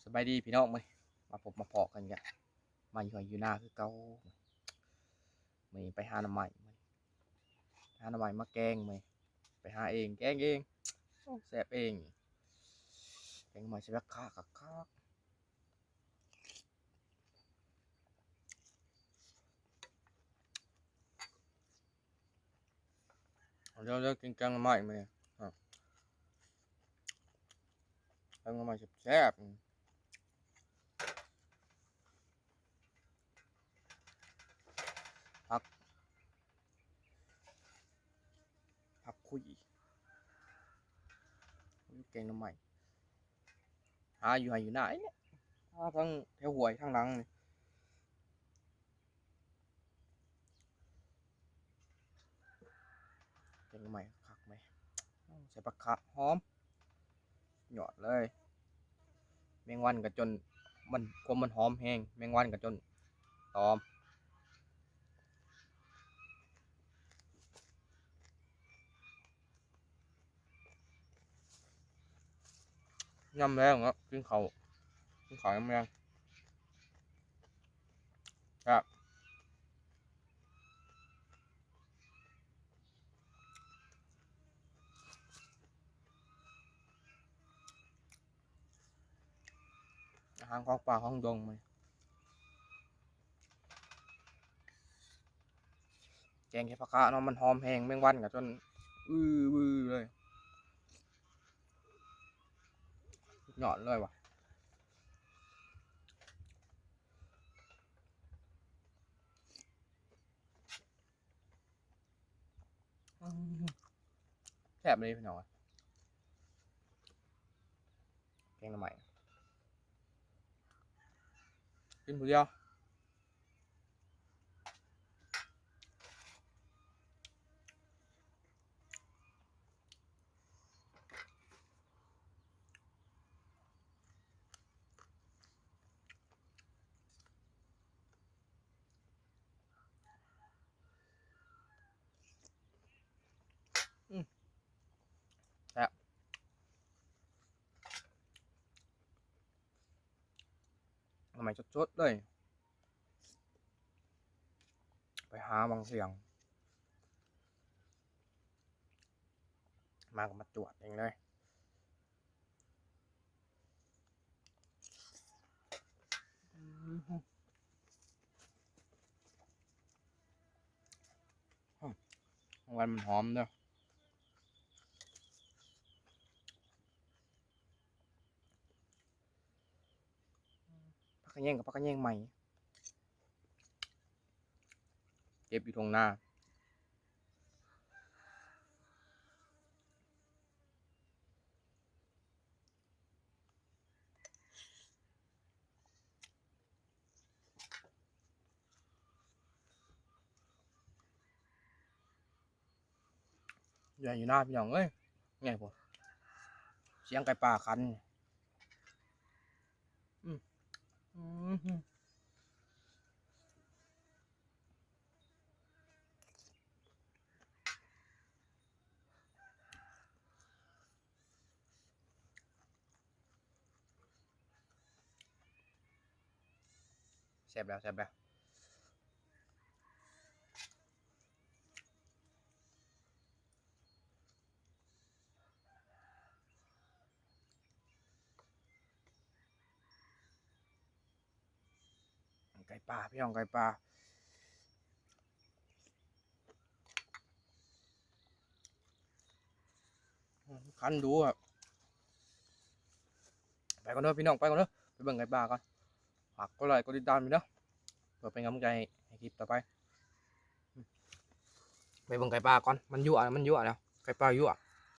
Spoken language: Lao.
ສະບາຍດີພີ່ນ້ອງ ມື້ນີ້ມາພົບມາພໍ້ກັນ ກະມາຢູ່ໄຮ່ຢູ່ນາຄືເກົ່າ. ມື້ນີ້ໄປຫາໜໍ່ໄມ້ ຫາໜໍ່ໄມ້ມາແກງ ມື້ນີ້ໄປຫາເອງ ແກງເອງ ໂອ້ ແຊບເອງ ແກງໜໍ່ໄມ້ໃສ່ຜັກຄາ ຄັກໆ. ເດີໆ ກິນແກງໜໍ່ໄມ້ມື້ນີ້ ແກງໜໍ່ໄມ້ແຊບໆ ຜັກ ຜັກຄຸຍ ແກງໜໍ່ໄມ້ ຫາຢູ່ໄຮ່ຢູ່ນານີ້ແຫຼະ ຫາທາງແຖວຫ້ວຍທາງຫຼັງນີ້ ແກງໜໍ່ໄມ້ຄັກແມະ ໃສ່ຜັກຄະຫອມ ຍອດເລີຍ ແມງວັນກະຈົນ ມັນ ຄວາມມັນຫອມແຮງ ແມງວັນກະຈົນຕອມ. ຍາມແລງເນາະ ກິນເຂົ້າ ກິນເຂົ້າຍາມແລງ ແຊບ ອາຫານຂອງປ່າຂອງດົງ ແກງເຫັດຜັກຄະເນາະ ມັນຫອມແຮງ ແມງວັນກະຈົນອື້ວໆເລີຍ ສຸດຍອດເລີຍວ່າ. ອືມ ແຊບເລີຍພີ່ນ້ອງ ແກງໜໍ່ໄມ້ ກິນຜູ້ດຽວ. ອືມ ແຊບ ໜໍ່ໄມ້ສົດໆເລີຍ ໄປຫາຫວ່າງສຽງ ມາກະມາຈວດເອງເລີຍ. ອືມ ອືມ ແມງວັນມັນຫອມເດີ ຜັກຂະແຍງກະຜັກຂະແຍງໃໝ່ ເກັບຢູ່ທົ່ງນາ. ຢູ່ໄຮ່ຢູ່ນາພີ່ນ້ອງເອີຍ ແມ່ນບໍ່ ສຽງໄກ່ປ່າຂັນ ອືມ ອືມ. ແຊບແລ້ວ ແຊບແລ້ວ. ໄກ່ປ່າພີ່ນ້ອງ ໄກ່ປ່າ ຄັນດູ ໄປກ່ອນເດີພີ່ນ້ອງ ໄປກ່ອນເດີ ໄປເບິ່ງໄກ່ປ່າກ່ອນ. ຝາກກົດໄລ້ກົດຕິດຕາມເດີ ເພື່ອເປັນກຳລັງໃຈໃຫ້ຄລິບຕໍ່ໄປ. ໄປເບິ່ງໄກ່ປ່າກ່ອນ ມັນຍົວະ ມັນຍົວະແລ້ວ ໄກ່ປ່າຍົວະ.